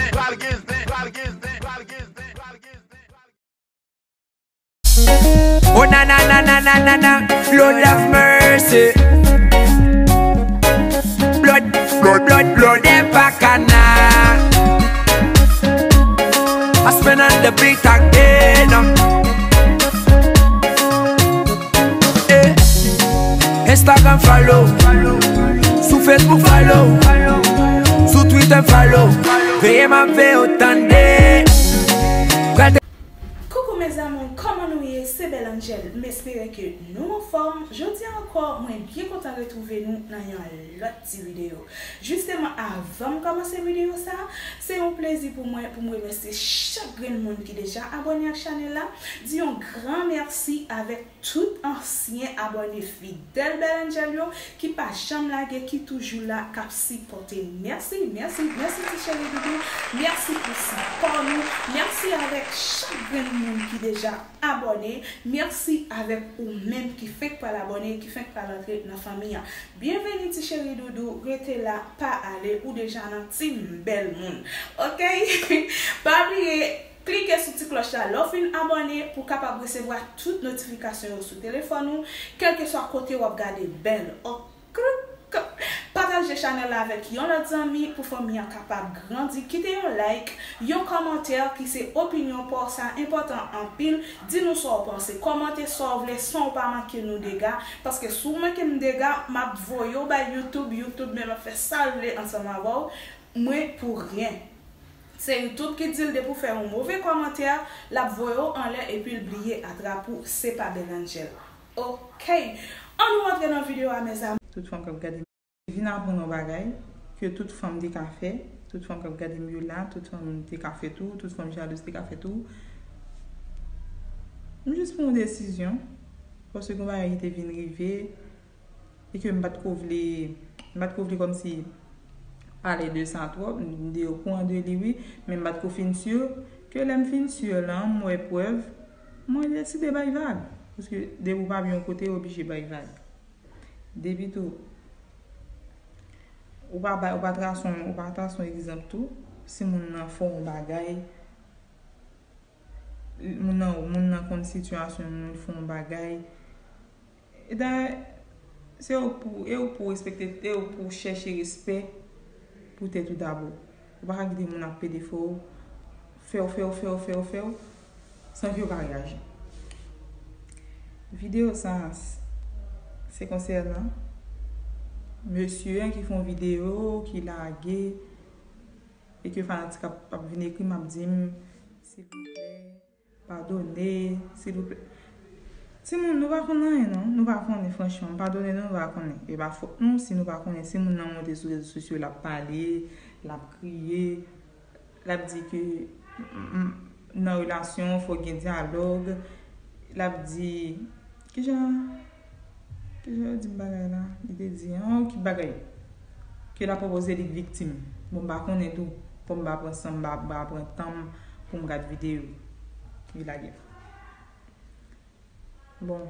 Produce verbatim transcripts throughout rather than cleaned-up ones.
zen, pral gen zen, pral gen zen, pral gen zen, pral gen zen. Oh na na na na na na na, Lord have mercy. Blood, blood, blood, blood, dem bakana. I spend on the beat again. Eh. Instagram follow, sou Facebook follow, sou Twitter follow. Veye m ap veye w tande. Koukou mes amours, kòman nou ye? Se Belle Angel. M espere ke nou anfòm. Jodi a ankò, mwen byen kontan retwouve nou nan yon lòt ti videyo. Jisteman, avan m kòmanse videyo sa, se yon plezi pou mwen pou m remèsye chak grenn moun ki deja abòne ak chanèl la. Di yon gran mèsi avèk tout ansyen abòne fidèl Belle Angel yo ki pa janm lage, ki toujou la, k ap sipòte. Mèsi, mèsi, mèsi ti cheri doudou. Mèsi pou sipò nou. Mèsi avèk chak grenn moun ki deja abòne. Mèsi avèk ou menm ki fenk pral abòne, ki fenk pral antre nan fanmi an. Byenveni ti cheri doudou, rete la, pa ale, ou deja nan team bèl moun. Oke? Pa bliye, klike sou ti klòch la lè w fin abòne pou w kapab resevwa tout notifikasyon yo sou telefòn ou, kèlkeswa kote w ap gade bèl. Oke? Pataje chanèl la avèk yon lòt zanmi pou fanmi an kapab grandi. Kite yon like, yon kòmantè ki se opinyon pa w, sa enpòtan anpil. Di nou sa w panse. Kòmante sa w vle san w pa manke nou dega. Paske si w manke m dega, m ap voye w bay YouTube. YouTube menm ap fè sa l vle ansanm avè w. Mwen pou ryen. Se YouTube ki di l depi w fè yon move kòmantè, l ap voye w anlè epi l bliye atrap ou. Se pa Belle Angel. Oke. Ann nou rantre nan videyo a, mes amours. Tout fanm k ap gade m, vin aprann yon bagay ke tout fanm te ka fè, tout fanm k ap gade m yo la, tout fanm te ka fè tou, tout fanm jalouz te ka fè tou. M jis pran yon desizyon, paske yon bagay ki te vin rive, e ke m pa t ko vle, m pa t ko vle kòmsi pale de sa twòp, m te okouran de li wi, men m pa t ko fin si, ke lè m fin si lan, m wè prèv, mwen deside bay vag. Paske depi w pa byen yon kote, w oblije bay vag. Depi tou, ou pa bay, ou pa trase yon, ou pa trase yon egzanp tou, si moun nan fè yon bagay, moun nan, moun nan konn sitiyasyon nou, l fè yon bagay. E dayè, se ou pou, e ou pou respekte, e ou pou chèche respè pou tèt ou dabò. Ou pa ka kite moun ap pede fè w, fè w, fè w, fè w, fè w, fè w, san ke w pa reyaji. Videyo sa, se konsènan mesye an ki fè yon videyo, ki lage, e ke fanatik ap, ap vin ekri m, ap di m, silvouplè, padone, silvouplè. Timoun, nou pa konn anyen non, nou pa konnen franchman, padone nou, nou pa konnen. E pa fòt nou si nou pa konnen. Si moun nan monte sou rezo sosyo, l ap pale, l ap kriye, l ap di ke, mm, mm, nan relasyon, fò gen dyalòg, l ap di, kijan, kijan yo di m bagay la? Li te di, an, ki bagay? Ke l ap pwopoze li k viktim. Bon, m pa konnen tou. Fò m pa pran san m, m pa, m pa pran tan m pou m gad videyo. Li lage. Bon.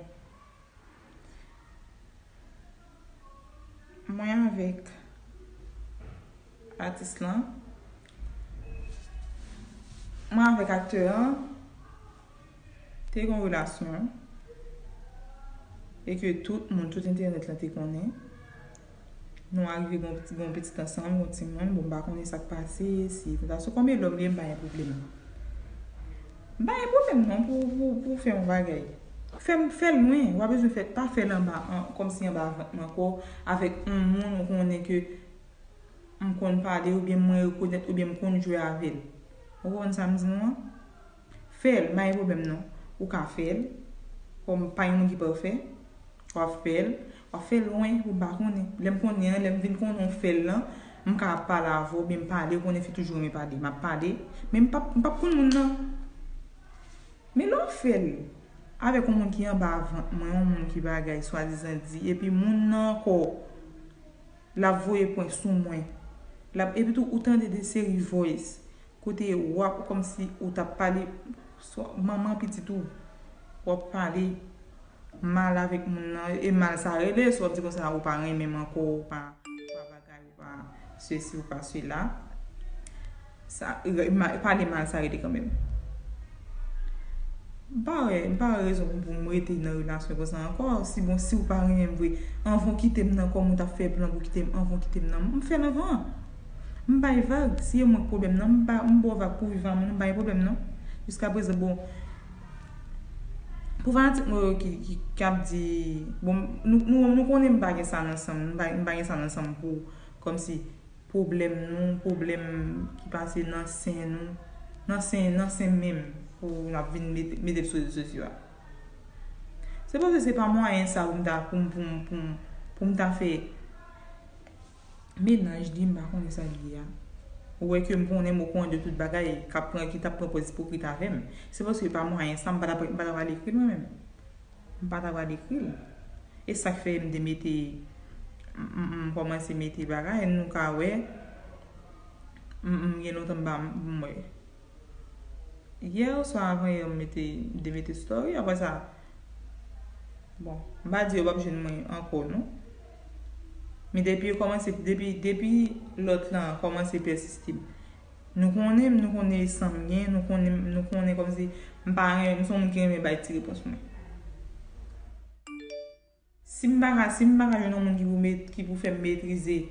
Mwen avèk atis lan, mwen avèk aktè an, te gen yon relasyon e ke tout moun, tout entènèt lan te konnen. Nou arive gen yon pitit, gen yon pitit ansanm, yon timoun. Bon, m pa konnen sa k pase, si se kòm e lòm li ye, m pa gen pwoblèm. M pa gen pwoblèm non pou, pou, pou fè yon bagay. Fè, fè l lwen, w pa bezwen fè, pa fè l anba, an, kòmsi anba vant mwen ankò, avèk yon moun ou konnen ke m konn pale oubyen mwen rekonèt oubyen m konn jwe avè l. Ou konprann sa m di nou an? Fè l, pa gen pwoblèm non. Ou ka fè l. Kòm pa gen moun ki pafè, w ap fè l. W ap fè l lwen pou m pa konnen. Lè m konnen an, lè m vin konnen w fè l lan, M ka ap pale avè w, men m pale, ou konnen fi toujou renmen pale. M ap pale, men m p ap, m p ap konn moun nan. Men lè w fè l avèk yon moun ki anba vant mwen, yon moun ki bagay swadizan di, epi moun nan ankò, l ap voye pwen sou mwen. L ap, epi tou, ou tande de seri voice kote w ap, kòmsi ou t ap pale, swa manman pitit ou, w ap pale mal avèk moun nan, e mal sa rele, si w ap di konsa, ou pa renmen m ankò, ou pa, ou pa bagay, ou pa sesi, ou pa sela. Sa, ma- pale mal sa rele kanmenm. M pa wè, m pa wè rezon pou, pou m rete nan relasyon konsa ankò. Si bon, si w pa renmen m vre, anvan w kite m nan, kòman w t ap fè plan pou kite m, anvan w kite m nan, m fè l anvan. M bay vag, si e mwen k pwoblèm nan, m ba, m ba w vag pou viv a moun, m bay pwoblèm non. Jiskaprezan, bon, pou fanatik mwen yo ki, ki, k ap di, bon, nou, nou, nou konnen m pa gen sa nan san m, m pa, m pa gen sa nan san m pou, kòmsi, pwoblèm nou, pwoblèm ki pase nan sen nou, nan sen, nan sen menm, pou n ap vin mete, mete l sou rezo sosyo a. Se paske se pa mwayen sa pou m ta, pou m, pou m, pou m, pou m ta fè mennaj li, m pa konnen sa l ye a. Ou wè ke m konnen m okouran de tout bagay, k ap pran, ki t ap pran pòz ipokrit avè m. Se paske pa mwayen sa, m pa ta, m pa ta pral ekri l mwen menm. M pa ta pral ekri l. E sa k fè m te mete, m, m, m kòmanse mete bagay, nou ka wè, m, m gen lontan m pa, m, m wè. Yè oswa avan yè, m mete, m te mete story, apre sa, bon, m pa di yo p ap jwenn mwen ankò, non. Men depi yo kòmanse, depi, depi lòt lan kòmanse pèsiste m, nou konnen m, nou konnen san m gen, nou konnen m, nou konnen kòmsi m pa renmen, m se yon moun ki renmen bay ti repons mwen. Si m pa ka, si m pa ka jwenn yon moun ki pou met, ki pou fè m metrize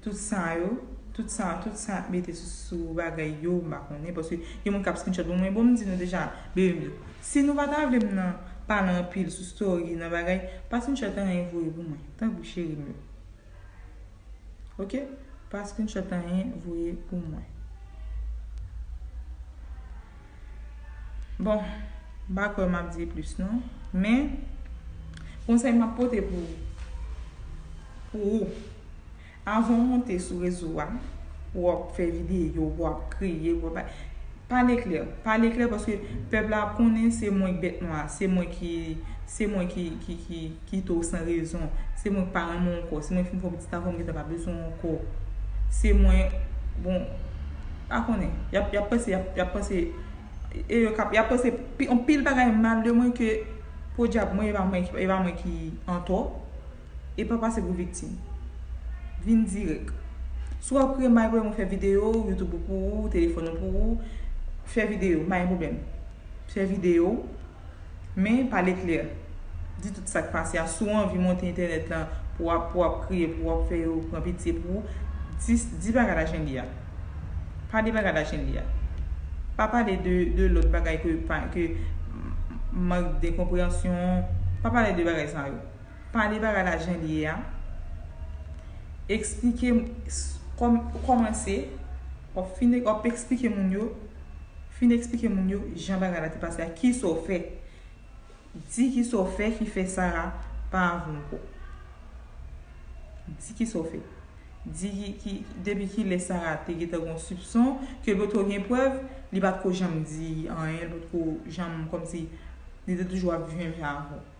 tout sa yo, tout sa, tout sa mete sou, sou bagay yo, m pa konnen, paske gen moun k ap screenshot pou mwen, bon, m di nou deja, bebe m yo. Si nou pa ta vle m nan pale anpil sou story, nan bagay, pa screenshot anyen voye pou mwen, tanpri cheri m yo. Ok? Pa screenshot anyen voye pou mwen. Bon, m pa kwè m ap di plis non. Men, konsèy m ap pote pou, pou ou. Avan w monte sou rezo a, pou w ap fè videyo, pou w ap kriye, pou w ap pale klè. Pale klè paske pèp la ap konnen se mwen k bèt nwa, se mwen ki, se mwen ki, ki, ki kite w san rezon, se mwen k pa renmen w ankò, se mwen k fin fè w pitit avan m gentan pa bezwen w ankò. Se mwen, bon, pa konnen. Y ap, y ap panse, y ap, y ap panse, e yo k ap, y ap panse pi, anpil bagay mal de mwen ke, podyab, mwen, e pa mwen ki, e pa mwen ki antò. E pa pase pou viktim. Vin dirèk. Si w ap kriye, m pa gen pwoblèm, ou fè videyo, YouTube ou pou ou, telefòn ou pou ou, fè videyo, m pa gen pwoblèm. Fè videyo, men pale klè. Di tout sa k pase a. Si w anvi monte entènèt lan pou w ap, pou w ap kriye, pou w ap fè yo pran pitye pou ou, di, di bagay la jan li a. Pa di bagay la jan li a. Pa pale de, de lòt bagay ke, pa, ke mank de konpreyansyon. Pa pale de bagay sa yo. Pale bagay la jan li ye a. Eksplike, kòm, kòmanse, w ap fin, w ap eksplike moun yo, fin eksplike moun yo jan bagay la te pase a, kisa w fè. Di kisa w fè ki fè Sara pa avè w ankò. Di kisa w fè. Di ki, ki, depi kilè Sara te gentan gen yon sipson, ke l potko gen prèv, li pa t ko janm di anyen, li potko janm kòmsi, li te toujou ap viv menm jan avè w.